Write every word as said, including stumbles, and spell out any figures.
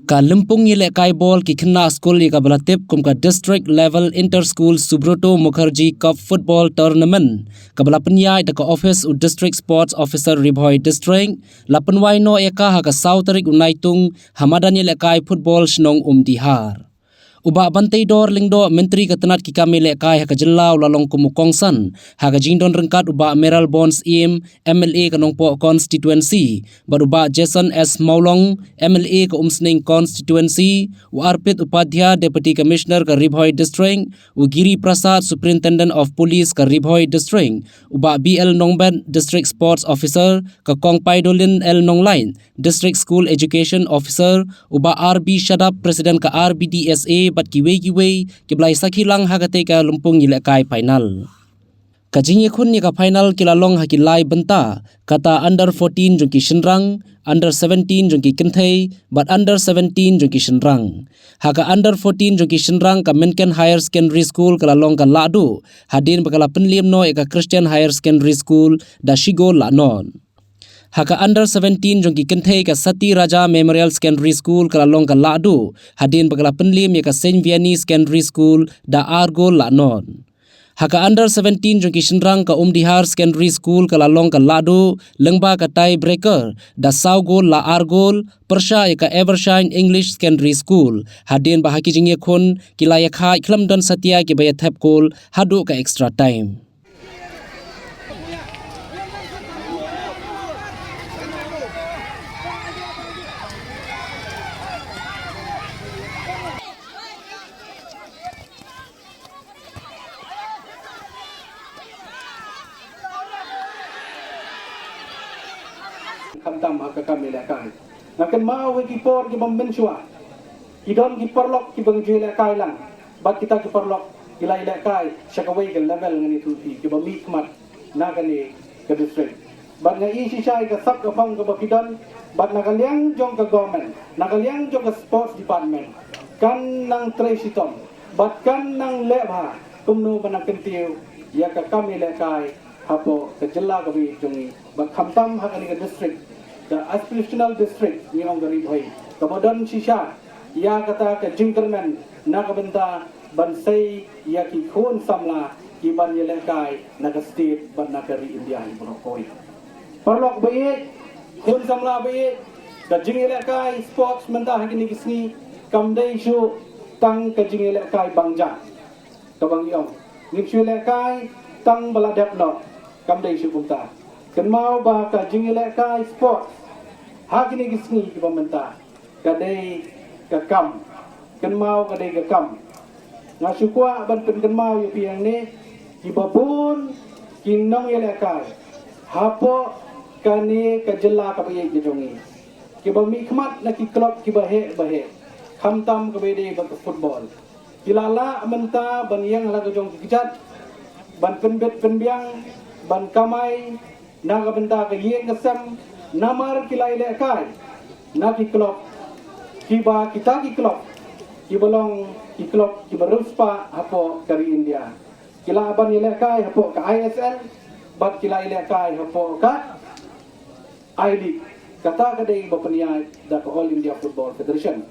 Ka lympung ïalehkai bol ki khynnah skul ïa kaba la tip kum ka District Level Inter School Subroto Mukherjee Cup Football Tournament, kaba la pynïaid da ka office u District Sports Officer Ri Bhoi District, la pynwai noh ïa ka ha ka saw tarik u Naitung ha madan ïalehkai football shnong Umdihar. U Bah Banteidor Lyngdoh, Myntri ka tnat ki kam ïalehkai ha ka jylla, u la long kum u kongsan ha ka jingdon ryngkat u Bah Mayralborn Syiem, M L A ka Nongpoh Constituency, bad u Bah Jason S Mawlong, M L A ka Umsning Constituency, u Arpit Upadhyay, Deputy Commissioner ka Ri Bhoi District, u Giri Prasad, Superintendent of Police ka Ri Bhoi District, u Bah B L Nongbet, District Sports Officer, ka Kong Paidolin L Nonglait, District School Education Officer, u Bah R B Shadap, President ka R B D S A, bad kiwei kiwei kiba la ïa sakhi lang ha katei ka lympung ïalehkai final. Ka jingïakhun ïa ka final ki la long ha ki lai bynta, kata under fourteen jong ki shynrang, under seventeen jong ki kynthei, bad under seventeen jong ki shynrang. Ha ka under fourteen jong ki shynrang, ka Mynken Higher Secondary School ka la long ka lahduh, hadien ba ka la pynliem noh ïa ka Christian Higher Secondary School da shi gol la nod. Ha ka under seventeen jong ki kynthei, ka Sati Raja Memorial Secondary School ka la long ka lahduh, hadien ba ka la pynliem ïa ka Saint Vianney Secondary School da ar gol la nod. Ha ka under seventeen jong ki shynrang, ka Umdihar Secondary School ka la long ka lahduh lyngba ka tie breaker da saw gol la ar gol, pyrshah ïa ka Evershine English Secondary School, hadien ba ha ki jingïakhun ki la ïakhaid khlem don satia kiba ïa thep gol haduh ka extra time. Khamtam ha ka kam ïalehkai. Nga kynmaw ha ki por ki bym mynshuwa, ki don ki paralok kiba ju ïalehkai lang, bad kita ki paralok ki la ïalehkai sha kawei ka level, ngan ïathuh ïa phi, kiba mihkhmat na kane ka district. Bad nga ïohi shisha ïa ka sap ka phong kaba phi don, bad na ka liang jong ka government, na ka liang jong ka sports department, kan nang trei shitom bad kan nang leh bha kumno ban nang kyntiew ïa ka kam ïalehkai hapoh ka jylla kaba ïeit jong ngi, bad khamtam ha kane ka district, ka aspirational district ngi ong ka Ri Bhoi, kaba don shisha ïa kata ka jingkyrmen na ka bynta ban sei ïa ki khun samla kiban ïalehkai na ka state bad na ka ri India hi baroh kawei. Paralok ba ïeit, khun samla ba ïeit, ka jingïalehkai sports mynta ha kine ki sngi kam dei shuh tang ka jingïalehkai bang jait. Kaba ngi ong, ngin shu ïalehkai tang ba la dep noh, kam dei shuh kumta. Kynmaw ba ka jingïalehkai sports ha kine ki sngi kiba mynta ka dei ka kam. Kynmaw ka dei ka kam. Nga shu kwah ban pynkynmaw ïa phi hangne, kiba bun ki nongïalehkai hapoh kane ka jylla kaba ïeit ka jong ngi, kiba mihkhmat na ki club kiba heh ba heh, khamtam kaba ïadei bad ka football, ki la lah mynta ban ïeng ha la ka jong ki kjat, ban pynbit pynbiang, ban kamai na ka bynta ka ïing ka sem, namar ki la ïalehkai na ki club, kiba kita ki club kiba long ki club kiba riewspah hapoh ka ri India. Ki lah ban ïalehkai hapoh ka I S L, bad ki la ïalehkai hapoh ka I-League. Kata ka dei ba pynïaid da ka All India Football Federation.